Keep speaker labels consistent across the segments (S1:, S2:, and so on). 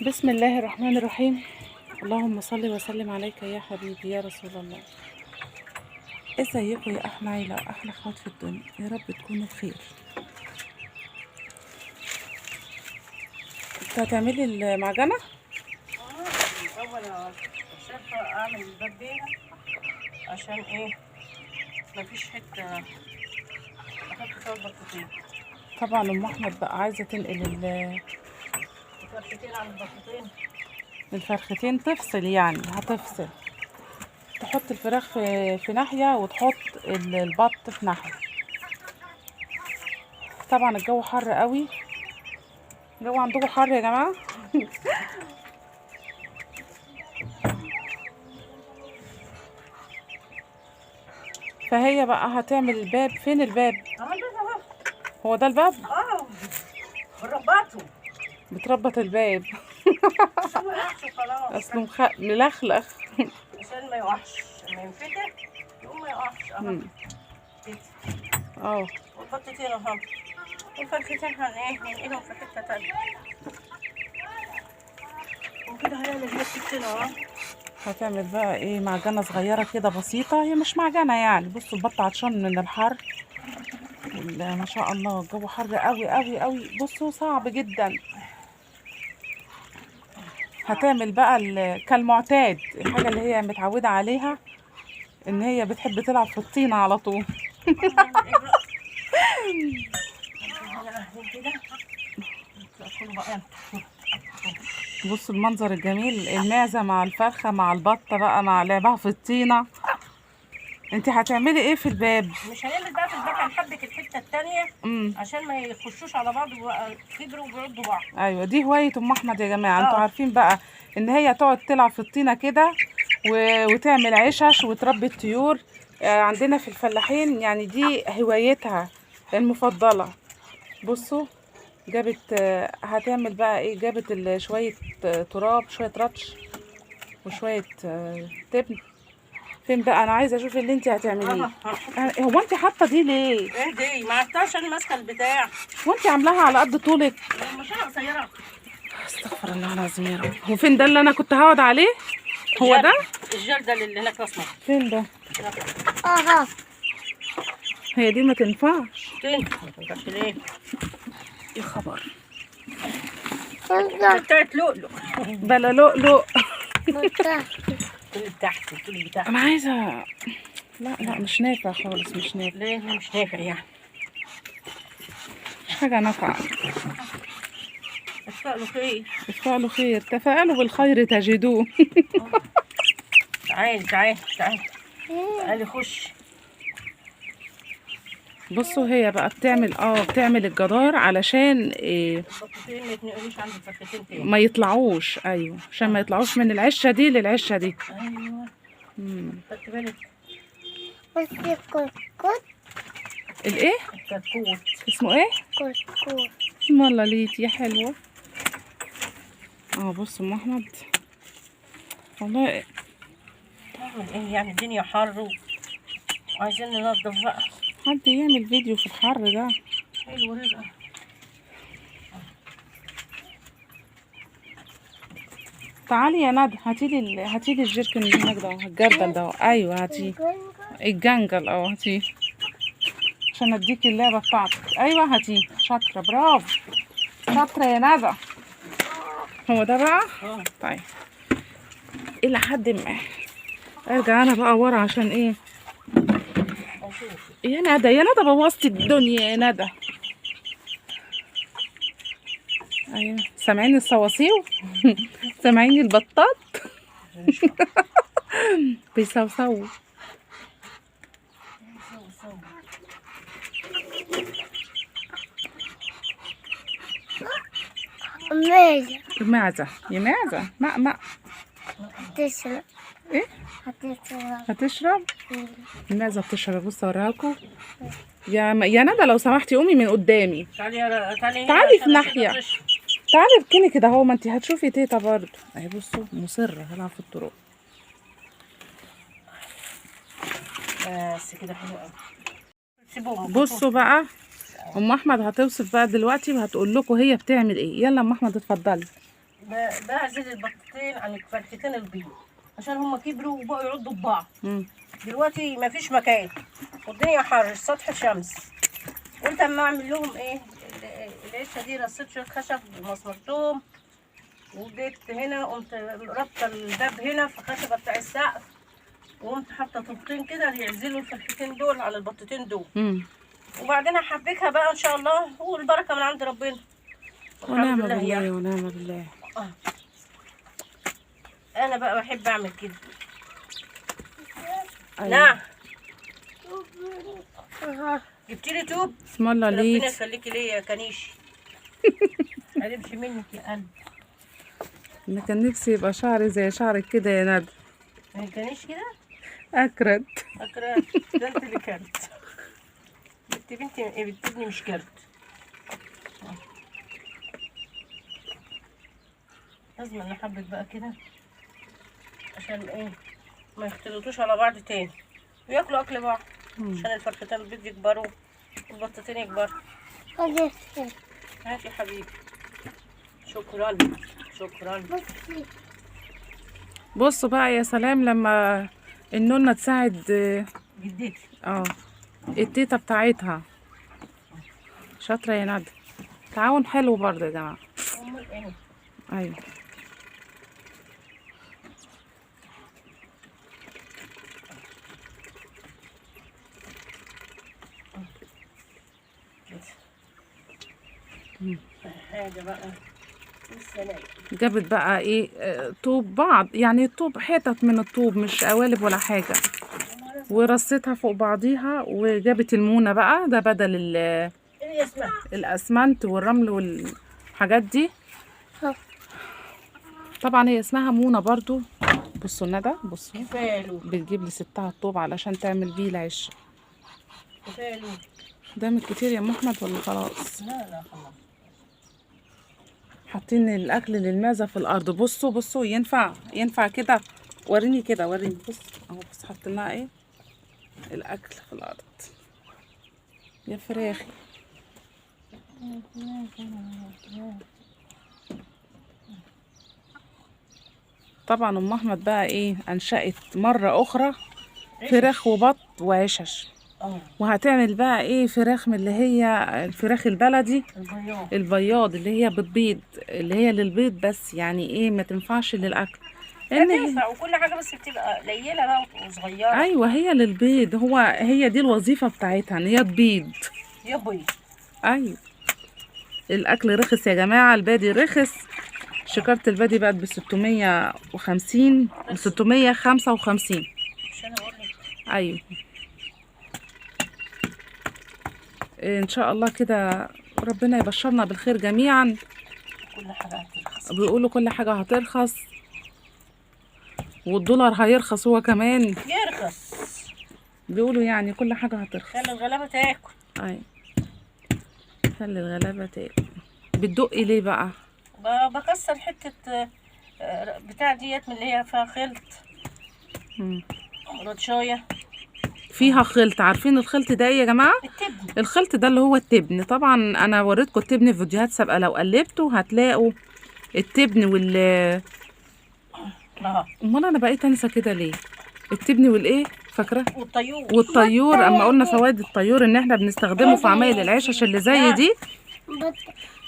S1: بسم الله الرحمن الرحيم. اللهم صل وسلم عليك يا حبيبي يا رسول الله. ازيكم يا احلى عيله واحلى اخوات في الدنيا؟ يا رب تكونوا بخير. انت هتعملي المعجنه؟
S2: الاول شايفه اعمل الباب بيها عشان ايه؟ مفيش حتة احط فيها البطتين.
S1: طبعا ام احمد بقى عايزه تنقل
S2: الفرختين على البطتين.
S1: الفرختين، تفصل يعني، هتفصل تحط الفراخ في ناحية وتحط البط في ناحية. طبعا الجو حر قوي. الجو عندكم حر يا جماعة؟ فهي بقى هتعمل الباب. فين الباب؟
S2: عملت اهو.
S1: هو ده الباب؟
S2: اه، بربطه.
S1: بتربط الباب.
S2: عشان ما يقعش وخلاص.
S1: اصله ملخلخ.
S2: عشان ما يقعش، لما ينفتح يقوم ما يقعش اهو. كده.
S1: اه.
S2: والبطتين اهو، والفرختين هن ايه ننقلهم في حتة تانية، وكده هنعمل حتتين اهو.
S1: هتعمل بقى ايه؟ معجنه صغيرة كده بسيطة، هي مش معجنه يعني. بصوا البط عطشان من الحر، ما شاء الله الجو حر قوي قوي قوي. بصوا صعب جدا. هتعمل بقى كالمعتاد الحاجة اللي هي متعوده عليها، ان هي بتحب تلعب في الطينه على طول.
S2: هنا كده ادخلوا بقى.
S1: بصوا المنظر الجميل، المعزه مع الفرخه مع البطة بقى مع لعبها في الطينه. انت هتعملي ايه في الباب؟
S2: مش هنعمل بقى في الباب، هنحبك الحتة التانية عشان ما يخشوش على بعض وبقى كبروا وبيعضوا بعض.
S1: ايوه، دي هواية ام احمد يا جماعة. انتوا عارفين بقى ان هي تقعد تلعب في الطينه كده وتعمل عشش وتربي الطيور. عندنا في الفلاحين يعني دي هوايتها المفضلة. بصوا جابت، هتعمل بقى ايه؟ جابت شوية تراب، شوية رطش وشوية تبن. فين بقى؟ انا عايزه اشوف اللي انت هتعمليه. هو انت حاطه دي ليه؟
S2: ايه دي؟ ما عرفتهاش انا ماسكه البتاع.
S1: وانت عاملاها على قد طولك.
S2: مش انا قصيرة.
S1: استغفر الله العظيم يا رب. هو فين ده اللي انا كنت هقعد عليه؟ هو ده؟
S2: الجردل اللي هناك اسمه.
S1: فين ده؟ هي دي ما تنفعش.
S2: فين؟ ما تنفعش ليه؟
S1: يا خبر.
S2: بتاعت لؤلؤ.
S1: بلا لؤلؤ.
S2: كل بتاعتي، كل بتاعتي.
S1: انا عايزه، لا لا مش نافع خالص، مش نافع.
S2: ليه مش نافع يعني؟
S1: مش حاجة نافعة.
S2: اتفقوا خير.
S1: اتفائلوا خير، تفاءلوا بالخير تجدوه.
S2: تعالي تعالي تعالي تعالي خش.
S1: بصوا هي بقى بتعمل بتعمل الجدار علشان إيه؟
S2: البطتين ما يتنقلوش عند الفرختين تاني.
S1: ما يطلعوش. ايوه، عشان ما يطلعوش من العشه دي للعشه دي.
S2: ايوه. خدت بالك؟
S1: الايه؟
S2: الكتكوت.
S1: اسمه ايه؟ اسم الله ليت يا حلوة. بص ام احمد والله
S2: نعمل ايه يعني؟ الدنيا حر وعايزين ننضف بقى.
S1: حد يعمل فيديو في الحر ده؟
S2: حلو رزقه.
S1: تعالي يا ندى، هاتيلي هاتيلي الجيركن اللي هناك ده، الجردل ده. ايوه هاتيه، الجنجل. هاتيه عشان اديكي اللعبة بتاعتك. ايوه هاتيه، شاطرة، برافو، شاطرة يا ندى. هو ده بقى؟ طيب الى حد ما ارجع انا بقى ورا عشان ايه؟ يا ندى يا ندى بوظتي الدنيا يا ندى. ايوه سامعين الصواصيو؟ سامعين البطات؟ بيصوصوا.
S3: معزة.
S1: معزة يا معزة. ما ما
S3: هتشرب.
S1: ايه؟
S3: هتشرب.
S1: هتشرب؟ المعزة بتشرب. بصوا اوريها لكم. يا ندى لو سمحتي قومي من قدامي.
S2: تعالي يا تعالي.
S1: تعالي في ناحية. تعالي اركني كده اهو، ما انت هتشوفي تيتا برضه. اهي بصوا مصرة هلعب في الطرق.
S2: بس كده حلو قوي. سيبوهم.
S1: بصوا بقى ام احمد هتوصف بقى دلوقتي وهتقول لكم هي بتعمل ايه. يلا ام احمد اتفضلي.
S2: بعزل البطتين عن الفرختين البيض عشان هما كبروا وبقوا يعضوا ببعض. دلوقتي مفيش مكان والدنيا حر، السطح شمس. قلت اما اعمل لهم ايه العشه دي، رصيت شوية خشب ومسمرتهم، وجيت هنا قمت رابطه الباب هنا في خشبه بتاع السقف، وقمت حاطه طوبتين كده يعزلوا الفرختين دول على البطتين دول. وبعدين هحبكها بقى ان شاء الله، والبركة من عند ربنا.
S1: ونعم بالله ونعم بالله.
S2: انا بقى بحب اعمل كده. أيوة. نعم. جبتي لي توب؟
S1: اسم الله عليك،
S2: ربنا يخليكي ليا يا كنيش. هنمشي منك يا قلبي.
S1: انا كان نفسي يبقى شعري زي شعرك كده يا ندى.
S2: ما كانش كده؟
S1: اكرت
S2: اكرت، ده انت اللي كرت. بنتي بنت ابني مش كرت. لازم نحبك بقى كده عشان ايه ما يختلطوش على بعض تاني وياكلوا اكل بعض، عشان الفرختين البيض يكبروا والبطتين يكبروا. هاتي يا حبيبي. شكرا شكرا.
S1: بصوا بقى يا سلام لما النونه تساعد
S2: جدتي،
S1: التيتا بتاعتها. شاطرة يا ندى، تعاون حلو برضه يا جماعة.
S2: امال ايه؟
S1: ايوه.
S2: حاجة بقى
S1: جابت بقى ايه طوب بعض، يعني طوب، حتت من الطوب مش قوالب ولا حاجة، ورصيتها فوق بعضيها. وجابت المونه بقى، ده بدل الاسمنت والرمل والحاجات دي. طبعا هي اسمها مونه برضو. بصوا ندى، بصوا بتجيب لستها الطوب علشان تعمل بيه العش. ده من كتير يا ام احمد ولا خلاص؟
S2: لا لا خلاص.
S1: حاطين الاكل للمعزه في الارض. بصوا بصوا، ينفع ينفع كده؟ وريني كده، وريني. بص اهو، بص حاطين لها ايه الاكل في الارض يا فراخي. طبعا ام احمد بقى ايه انشأت مرة اخرى فراخ وبط وعشش، وهتعمل بقى ايه فراخ من اللي هي الفراخ البلدي البياض اللي هي بتبيض، اللي هي للبيض بس، يعني ايه ما تنفعش للاكل.
S2: تنفع وكل حاجة بس بتبقى قليله بقى وصغيره.
S1: ايوه هي للبيض، هو هي دي الوظيفة بتاعتها ان هي تبيض.
S2: يبيض.
S1: ايوه. الاكل رخص يا جماعة، البادي رخص. شكاره البادي بقت ب 650، ب 655.
S2: مش انا بقول لك.
S1: ايوه ان شاء الله كده ربنا يبشرنا بالخير جميعا.
S2: كل حاجة هترخص،
S1: بيقولوا كل حاجة هترخص، والدولار هيرخص هو كمان
S2: يرخص،
S1: بيقولوا يعني كل حاجة هترخص.
S2: خلي الغلابة تاكل.
S1: ايوه خلي الغلابة تاكل. بتدقي ليه بقى؟
S2: بكسر حتة بتاع ديت من اللي هي فيها خلط رطشايه
S1: فيها خلط. عارفين الخلط ده ايه يا جماعة؟
S2: التبن.
S1: الخلط ده اللي هو التبن. طبعا انا وريتكم التبن في فيديوهات سابقه، لو قلبتوا هتلاقوا التبن وال امال انا بقيت انسى كده ليه؟ التبن والايه فاكره؟
S2: والطيور.
S1: والطيور. اما قلنا فوائد الطيور ان احنا بنستخدمه في عمايل العشش اللي زي دي،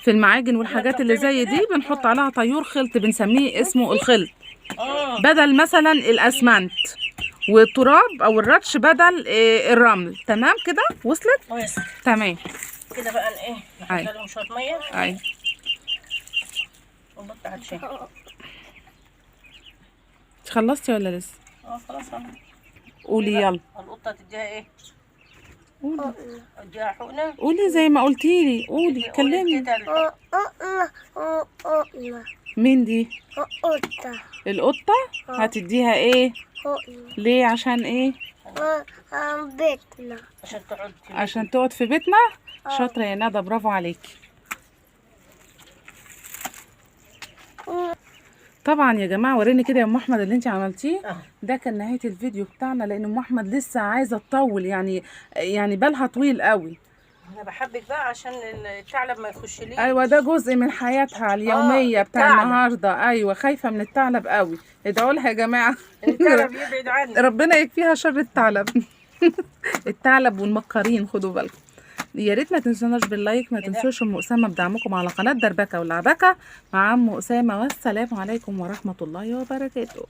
S1: في المعاجن والحاجات اللي زي دي بنحط عليها طيور خلط، بنسميه اسمه الخلط، بدل مثلا الاسمنت والتراب او الرطش بدل الرمل. تمام كده؟ وصلت؟
S2: وصلت.
S1: تمام
S2: كده بقى ايه نحط لهم شوية مية.
S1: ايوه.
S2: ونحط عطشان.
S1: خلصتي ولا لسه؟
S2: خلاص اهو.
S1: قولي يلا.
S2: القطة تديها ايه؟
S1: قولي.
S2: اديها حقنه.
S1: قولي زي ما قلتي لي، قولي كلمي. مين دي؟
S3: القطة.
S1: القطة؟ هتديها ايه؟ ليه؟ عشان ايه؟
S3: بيتنا.
S2: عشان تقعد.
S1: عشان تقعد في بيتنا. شاطرة يا ندى، برافو عليكي. طبعا يا جماعة وريني كده يا ام احمد اللي انت عملتيه. ده كان نهاية الفيديو بتاعنا، لان ام احمد لسه عايزه تطول، يعني بالها طويل قوي.
S2: انا بحبك بقى عشان الثعلب ما يخش ليه.
S1: ايوه ده جزء من حياتها اليومية بتاع
S2: الثعلب.
S1: النهارده. ايوه خايفة من الثعلب قوي، ادعوا لها يا جماعة.
S2: الثعلب يبعد عني.
S1: ربنا يكفيها شر الثعلب. الثعلب والمكارين خدوا بالكم. يا ريت ما تنسوناش بال like، ما تنسوش ام اسامة بدعمكم على قناة دربكه والعبكه مع ام اسامة. والسلام عليكم ورحمة الله وبركاته.